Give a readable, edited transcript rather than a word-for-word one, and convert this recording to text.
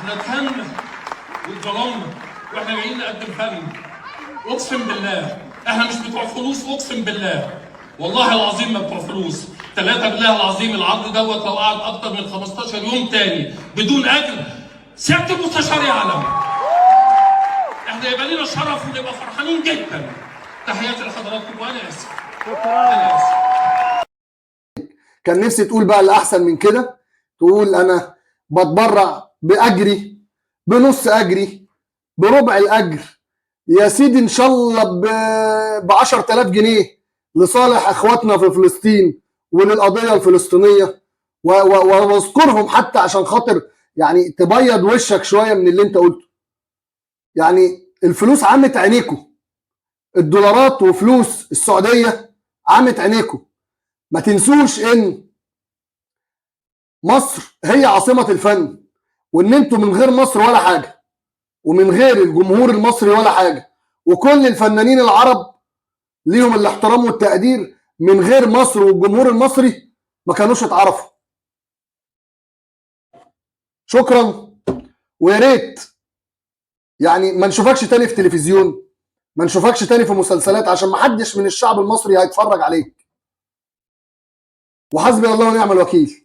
احنا اتهنا واتظلمنا واحنا جايين نقدم فن. اقسم بالله احنا مش بتوع فلوس، اقسم بالله والله العظيم ما بتوع فلوس. ثلاثة بالله العظيم العرض دوت لو قعد اكتر من 15 يوم تاني بدون اجر سيادة المستشار يعلم. احنا يبقى لنا شرف ونبقى فرحانين جدا. تحياتي لحضراتكم وانا اسف. انا اسف. كان نفسي تقول بقى الاحسن من كده، تقول انا بتبرع باجري، بنص اجري، بربع الاجر يا سيدي، ان شاء الله ب 10000 جنيه لصالح اخواتنا في فلسطين وللقضيه الفلسطينية، واذكرهم حتى عشان خاطر يعني تبيض وشك شوية من اللي انت قلته. يعني الفلوس عمت عينيكم، الدولارات وفلوس السعودية عمت عينيكم. ما تنسوش ان مصر هي عاصمة الفن، وان انتوا من غير مصر ولا حاجة، ومن غير الجمهور المصري ولا حاجة، وكل الفنانين العرب ليهم الاحترام والتقدير، من غير مصر والجمهور المصري ما كانوش اتعرفوا. شكرا، ويا ريت يعني ما نشوفكش تاني في تلفزيون، ما نشوفكش تاني في مسلسلات، عشان ما حدش من الشعب المصري هيتفرج عليك. وحسبي الله ونعم الوكيل.